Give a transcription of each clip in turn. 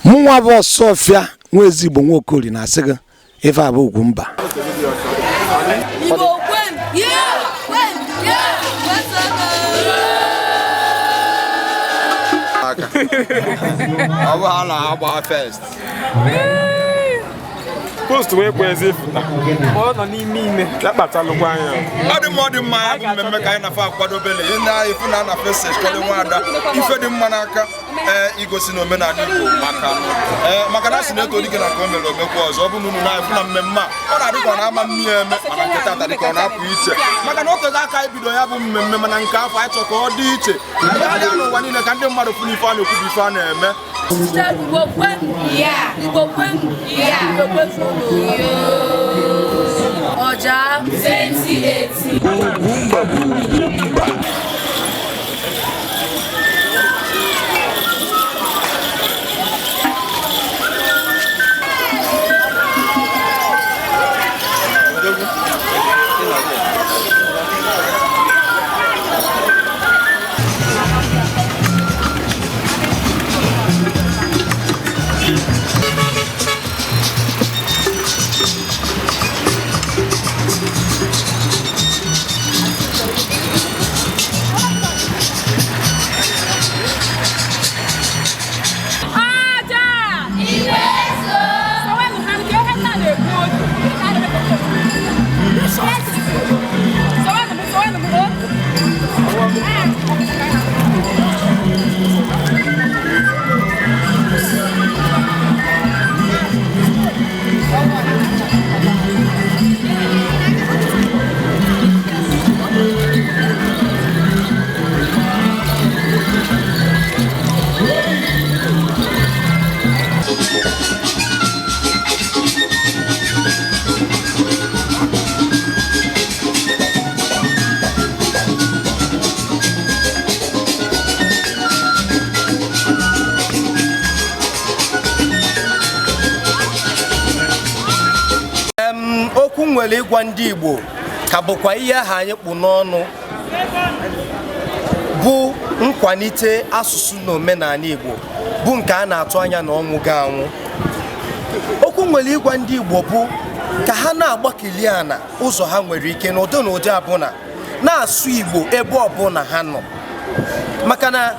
Mụnwa bụ Ọsọfịa nwa Ezigbo Nwaokori na-asị gị ife a bụ Ugwumba. Igbo kwen, yeah, kwen, yeah, kwesono. Ọ bụ ha na-agba first. Post wee kwezi ịfụta. Ọ nọ n'ime ime. Ya kpachalụkwa anya. Ọ dị mma, ọ dị mma. Ya bụ mmemme ka anyị na-afọ akwadobele ị na-efu na ana fesa echikọrọ nwaada ife dị mma n'aka, ee, igosi na omenala Igbo maka, ee, maka na a sị na eto dike na nke o mere omekwa ọzọ. Ọ bụ na unu na-efu na mmemme a, ọ na-adị ka ọ na-ama mmiri eme, mana nke tata dị ka ọ na-apụ iche, maka na o tego aka ibido ya bụ mmemme, mana nke afọ anyị chọrọ ka ọ dị iche adịa n'ụwa niile, ka ndị mmadụ fụ na ife a na-ekwu bụ ife a na-eme. Igbo kwen, yeah, Igbo kwen, yeah, Igbo kwesono. Ọja 2018. Ugwumba bụ Ugwumba. Aja! Sowenụ ha nke ihe nna na-ekwu otu. Sowenụ m, sowenụ m, o. Okwu m nwere ịgwa ndị Igbo ka bụkwa ihe ahụ anyị kpụ n'ọnụ, bụ nkwalite asụsụ na omenala Igbo, bụ nke a na-atụ anya na ọnwụ ga-anwụ. Okwu m nwere ịgwa ndị Igbo bụ ka ha na-agbakili ana ụzọ ha nwere ike n'ụdị na ụdị abụna na-asụ Igbo ebe ọbụla ha nọ, maka na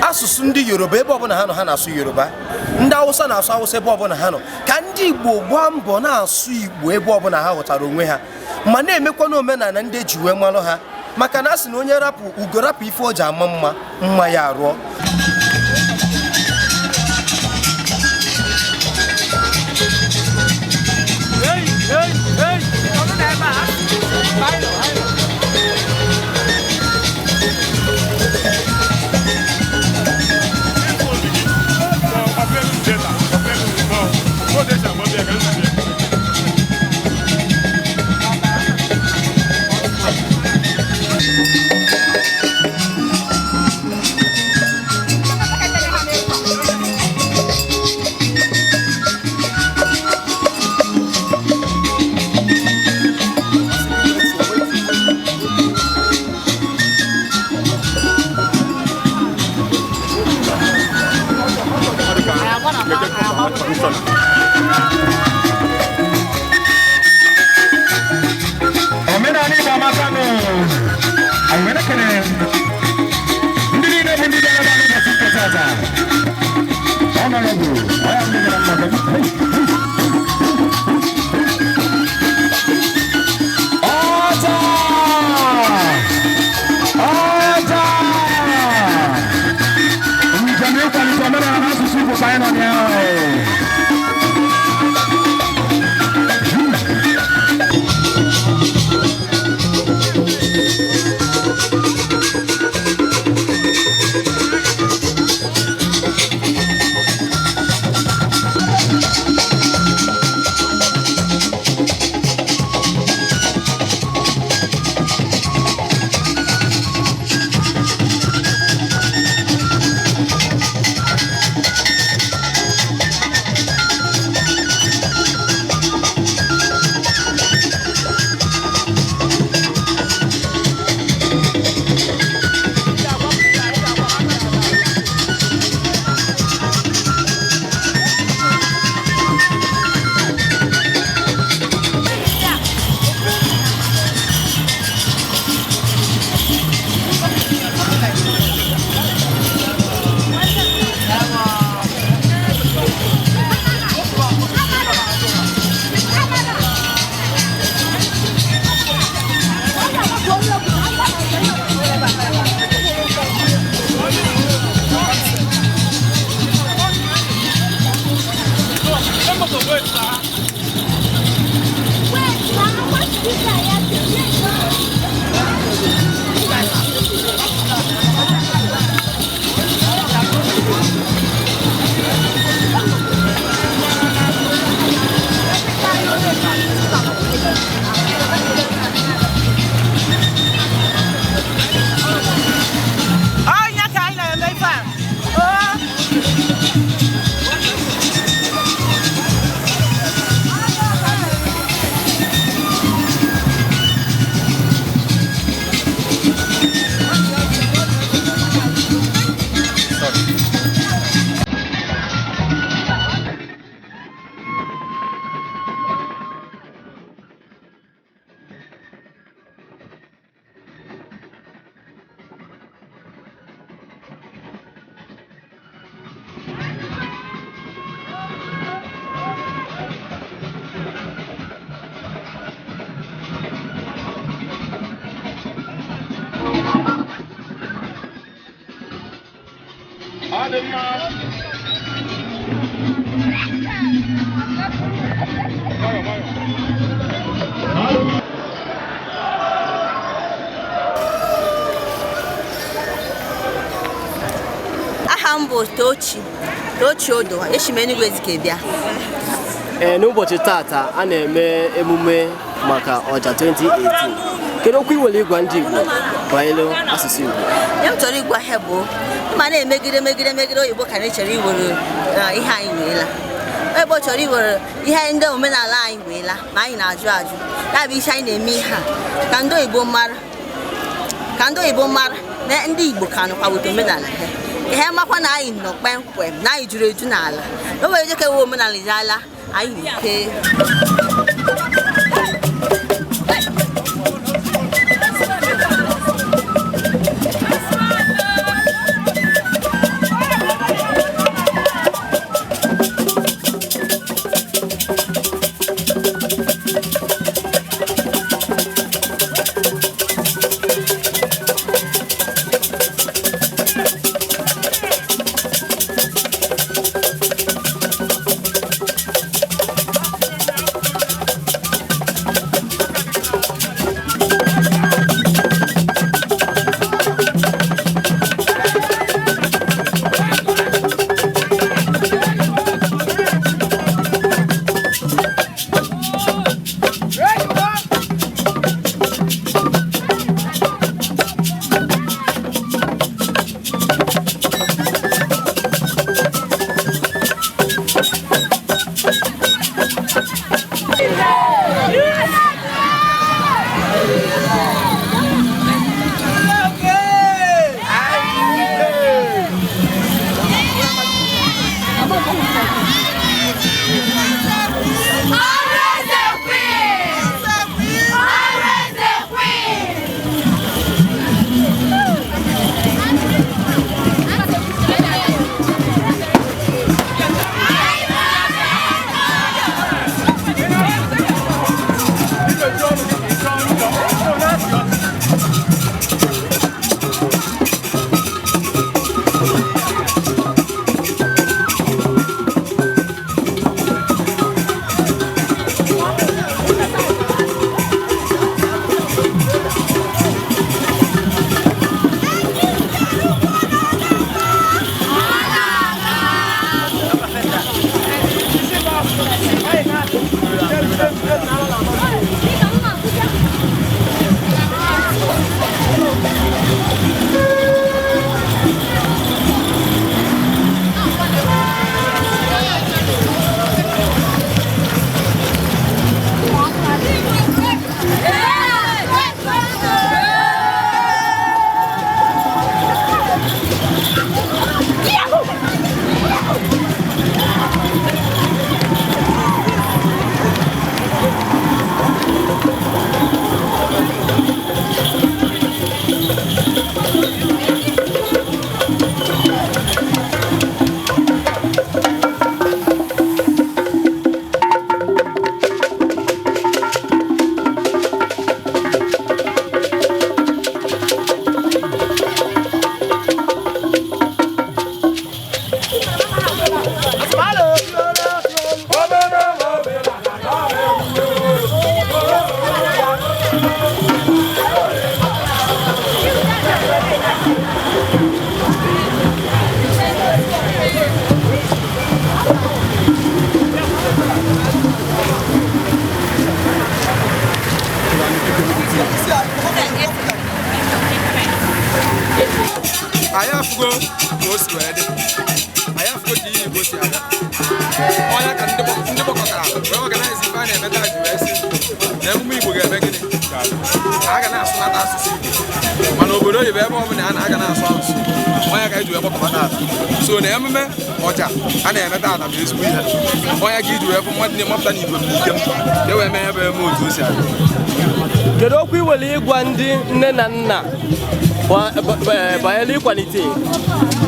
asụsụ ndị Yoruba, ebe ọbụla ha nọ ha na-asụ Yoruba, ndị Awụsa na-asụ Awụsa ebe ọbụla ha nọ. Ka ndị Igbo gbaa mbọ na-asụ Igbo ebe ọbụla ha ghọtara onwe ha, ma na-emekwa n'omenala ndị eji wee malụ ha, maka na a sị na onye rapụ ugo rapụ ife o ji ama mma, mma ya arụọ. Hey, hey, hey! Nọdụ n'ebe a. Anyị nọ, anyị nọ. Omenala Igbo amaka nụ. Anyị were kene ndị niile bụ ndị bịara ebe a n'ụbọchị nke tata. Honorable, ọya ndị bịara mmadụ. Ọja! Ọja! Njem ịkwalite omenala na asụsụ Igbo ka anyị nọ na ya. Ọnya ka anyị na-eme ife a. Oo. Ọ dị mma. Nwayọ, nwayọ. Aha m bụ Tochi Tochi Odo. Esi m Enugu Ezike bịa. Ee, n'ụbọchị tata a na-eme emume maka Ọja 2018. Kedu okwu i nwere ịgwa ndị Igbo banyere asụsụ Igbo? Ihe m chọrọ ịgwa ha bụ ma na-emegide megide megide oyibo ka na chọrọ iwere ihe anyị weela. Oyibo chọrọ iwere ihe ndị omenala anyị weela, ma anyị na-ajụ ajụ. Ya bụ isi anyị na-eme ihe a ka ndị oyibo mara, ka ndị oyibo mara na ndị Igbo ka nọkwa weta omenala ha, ka ha makwa na anyị nọ kpemkwem, na anyị juru eju n'ala, na o nwere ike ewe omenala ala anyị ike. Ka o si wee dị, anyị afụgo ka ihe Igbo si aga. Ọnya ka ndị gbakọtara wee organize ife a na-eme taa ji wee sị na emume Igbo ga-eme gịnị? A ga na-asụnata asụsụ Igbo, mana obodo oyibo ebe ọ bụla a na-aga na-asụ asụsụ. Ọnya ka eji wee gbakọta taata. So na emume ọja a na-eme taata bụ ezigbo ihe. Ọnya ka iji wee fụ mmadụ na-emapụta n'igwe m n'ike m ka e wee mee ebe eme otu o si aga. Kedu okwu i nwere ịgwa ndị nne na nna banyere ịkwalite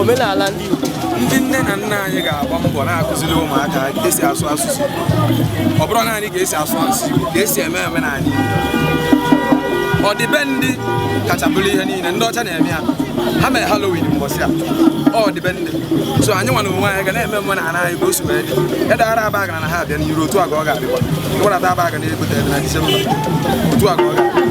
omenala ndị Igbo? Ndị nne na nna anyị ga-agba mbọ na-akụziri ụmụaka ka esi asụ asụsụ Igbo. Ọ bụrụ naanị ka esi asụ asụsụ Igbo, ka esi eme omenala Igbo. Ọdịbendị kacha bụrụ ihe niile ndị ọcha na-eme ya. Ha mere Halloween mbọsị a, ọ ọdịbendị. So anyị nwa na onwe anyị ga na-eme omenala anyị ka o si wee dị. Edara aba agara na ha abịa n'iru, otu a ka ọ ga-adịkwa. Ịgwadata aba aga na-egote na Disemba, otu a ka ọ ga-adị.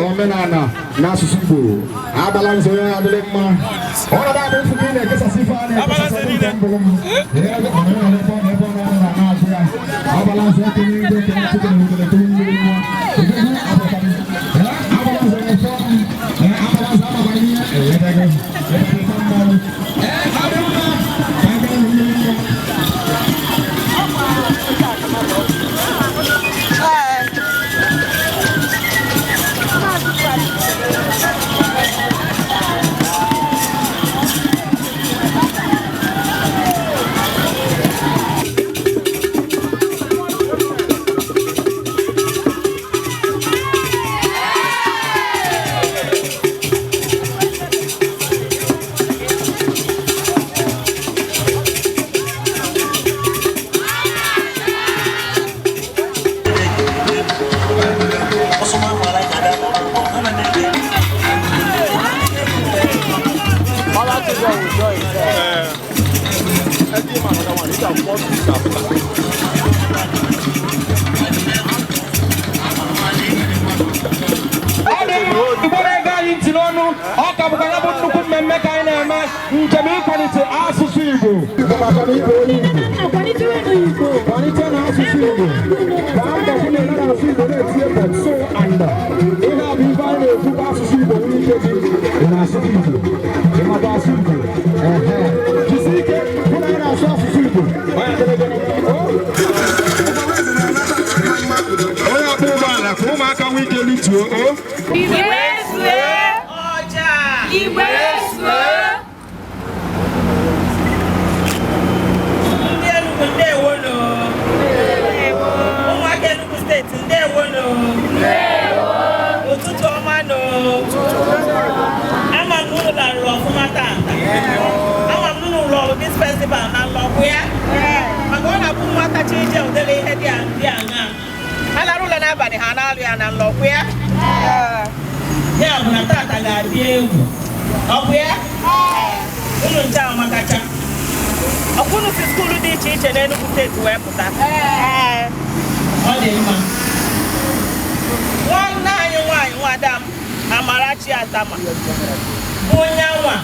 Omenala n'asụsụ Igbo agbala nzọ ya adịrị mma. Ọnọdụ abụ mfụkọ na-ekesasị ife a na-ekesasị nke mbụrụ m agbala nzọ ekenye ndị okenye chukwu na okenye tụrụ mmiri nwa agbala nzọ na-efe agbala nzọ agbala ihe ewedego mmanụ adị mma ka a gaa mmiri nwa. Njem ịkwalite asụsụ Igbo kwalite na asụsụ Igbo gbaa mbọ hụ na ị na-asụ Igbo na-etinye but so and ihe a bụ ife anyị na-ekwu bụ asụsụ Igbo nwere ike dị ị na-asụ Igbo ịmata asụ Igbo jisi ike hụ na ị na-asụ asụsụ Igbo onye ọkpọ ụgbọala ka ụmụaka nwee ike rituo o. Igbo ezue! abalị ha na-alụ ya na nlọ kwa ya. Ya bụ na tata ga-adị egwu. Ọ bụ ya? Unu nche amakacha. Ọkwụnụ si school dị iche iche n'Enugu steeti wee pụta. Ọ dị mma. Nwanne anyị nwaanyị, nwada m Amarachi Atama, onye anwa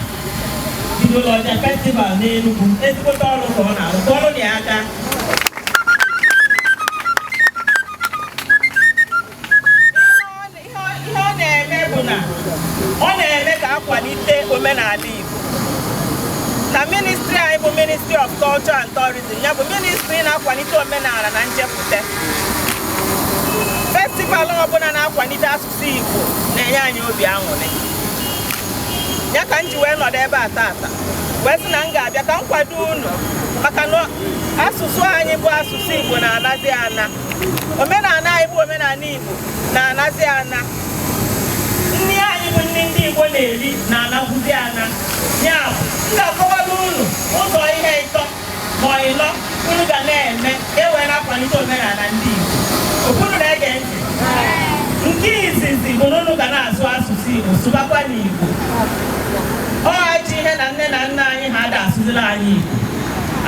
bidoro Ọja Festival n'Enugu, ezigbote ọrụ ka ọ na-arụ. Kụọrọ na ya aka. Ihe ọ na-eme bụ na ọ na-eme ka akwalite omenala Igbo na ministry anyị bụ Ministry of Culture and Tourism, ya bụ ministry na-akwalite omenala na nchepụta. Festival ọbụla na-akwalite asụsụ Igbo na-enye anyị obi aṅụrị. Ya ka m ji wee nọdụ ebe a tata wee sị na m ga-abịa ka m kwado unu, maka na asụsụ anyị bụ asụsụ Igbo na-anazi ana, omenala anyị bụ omenala Igbo na-anazi ana, nri anyị bụ nri ndị Igbo na-eri na-anakwuzi ana. Ya bụ, m ga-akọwara unu ụzọ ihe ịtọ ma ịnọ unu ga na-eme ka e wee na-akwalite omenala ndị Igbo. Unu na-ege ntị? Nke izizi bụ na unu ga na-asụ asụsụ Igbo, sụbakwa n'Igbo. Ọ ajọ ihe na nne na nna anyị ha ada asụzila anyị Igbo,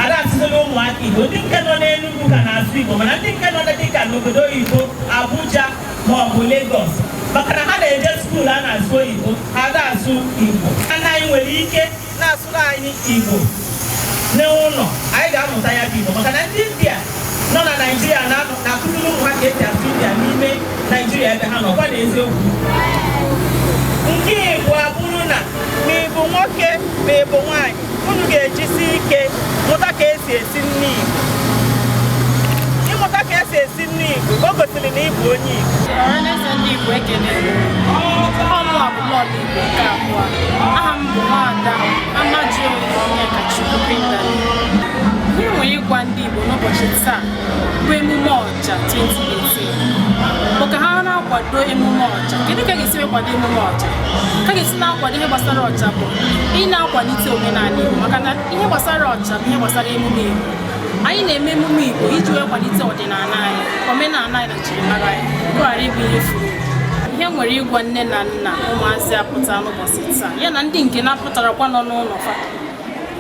ada asụzila ụmụaka Igbo. Ndị nke nọ n'Enugwu ka na-asụ Igbo, mana ndị nke nọ dịka n'obodo oyibo, Abuja ma ọ bụ Lagos, maka na ha na-eje school a na-asụ oyibo, ha ada asụ Igbo. Nna anyị nwere ike na-asụrụ anyị Igbo n'ụlọ, anyị ga-amụta ya bụ Igbo, maka na ndị India nọ na Naijiria na-akụziri ụmụ ha ka esi asụ India n'ime Naijiria ebe ha nọ kwa na eziokwu. Nke Igbo abụrụ na ma ị bụ nwoke ma ị bụ nwaanyị, unu ga-ejisi ike mụta ka esi esi nri Igbo. Ịmụta ka esi esi nri Igbo, o gosiri na ị bụ onye Igbo. Ọhaneze ndị Igbo, ekele. Ọmụwa bụ Lọlọ Igbo nke abụọ. Aha m bụ Nwaada Amajioyi Onyekachukwu Pindali. Ihe nwere ịgwa ndị Igbo n'ụbọchị taa bụ emume Ọja 2018 bụ ka ha na-akwado emume Ọja. Kedu ka a ga-esi wee kwado emume Ọja? Ka a ga-esi na-akwado ihe gbasara Ọja bụ ị na-akwalite omenala Igbo, maka na ihe gbasara Ọja bụ ihe gbasara emume Igbo. Anyị na-eme emume Igbo iji wee kwalite ọdịnala anyị, omenala anyị na njirimara anyị, ka ọ ghara ịbụ ihe furu efu. Ihe nwere ịgwa nne na nna ụmụazị apụta n'ụbọchị taa, ya na ndị nke na-apụtarakwa nọ n'ụlọ fa,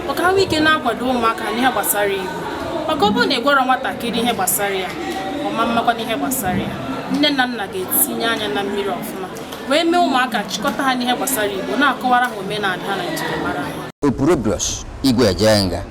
maka ha nwee ike na-akwado ụmụaka n'ihe gbasara Igbo, maka ọ bụrụ na ị gwara nwatakịrị ihe gbasara ya, ọma mmakwa n'ihe gbasara ya. Nne na nna ga-etinye anya na mmiri ọfụma wee mee ụmụaka, chịkọta ha n'ihe gbasara Igbo, na-akọwara ha omenala ha na njirimara ha. Opurobios Igwe Ejenga.